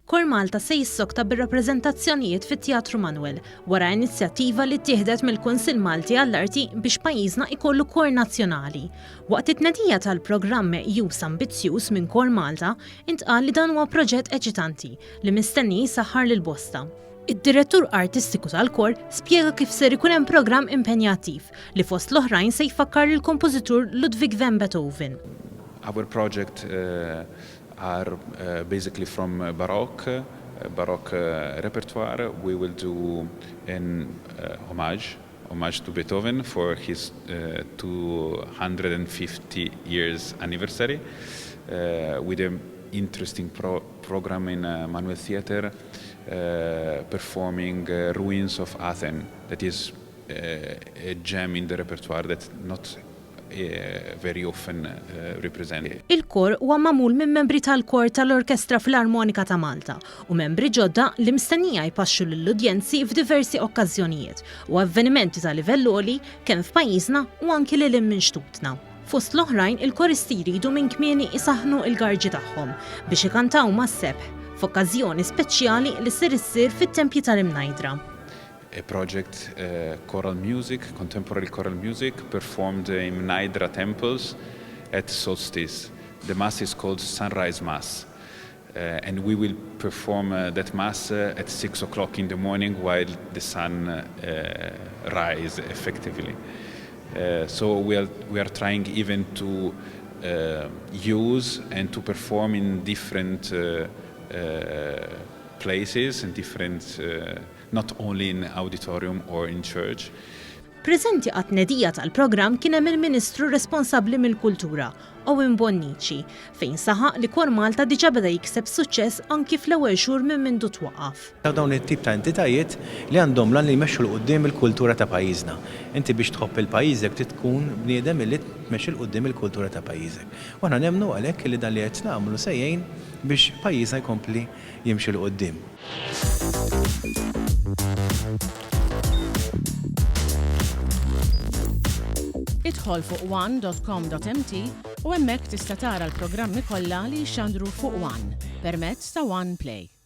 Kor Malta se jissokta bir-rappreżentazzjonijiet fit-Teatru Manoel wara inizjattiva li ttieħdet mill-Kunsill Malti għall-Arti biex pajjiżna jkollu kor nazzjonali. Waqt it-tnedija tal-programm meqjus ambizzjuż minn Kor Malta, intqal li dan huwa proġett eċitanti li mistenni jsaħħar lil bosta. Id-Direttur Artistiku tal-Kor spjega kif ser ikun hemm programm impenjattiv li fost l-oħrajn se jfakkar lill-kompożitur Ludwig van Beethoven. Our project are basically from Baroque, Baroque repertoire. We will do an homage, homage to Beethoven for his 250 years anniversary with an interesting pro program in Manuel Theatre performing Ruins of Athens, that is a gem in the repertoire that not very often represented. Il-kor huwa magħmul minn membri tal-Kor tal-Orkestra Filarmonika ta' Malta u membri ġodda li mistennija jpaxxu lill-udjenzi f'diversi okkażjonijiet u avvenimenti ta' livell għoli kemm f'pajjiżna u anki lil hinn minn xtutna. Fost l-oħrajn, il-koristi jridu minn kmieni isaħħnu l-garġi tagħhom biex ikantaw mas-sebħ f'okkażjoni speċjali li ser issir fit-tempji tal-Imnajdra. A project choral music, contemporary choral music performed in Mnajdra temples at solstice. The mass is called Sunrise Mass and we will perform that mass at 6 o'clock in the morning while the sun rise effectively. So we are, we are trying even to use and to perform in different places and different not only in auditorium or in church. Preżenti għat-tnedija tal-programm kien hemm il-Ministru responsabbli mill-Kultura, Owen Bonnici, fejn saħaq li Kor Malta diġà beda jikseb suċċess anki fl-ewwel xhur minn mindu twaqqaf. Dawn it-tip ta' entitajiet li għandhom l-għan li jmexxu 'l quddiem il-kultura ta' pajjiżna. Inti biex tħobb 'il pajjiżek trid tkun bniedem illi tmexxi 'l quddiem il-kultura ta' pajjiżek. U aħna nemmnu għalhekk illi dan li qed nagħmlu se jgħin biex pajjiżna jkompli jimxi 'l quddiem. Idħol fuq one.com.mt u hemmhekk tista' tara l-programmi kollha li jixxandru fuq One permezz ta' One Play.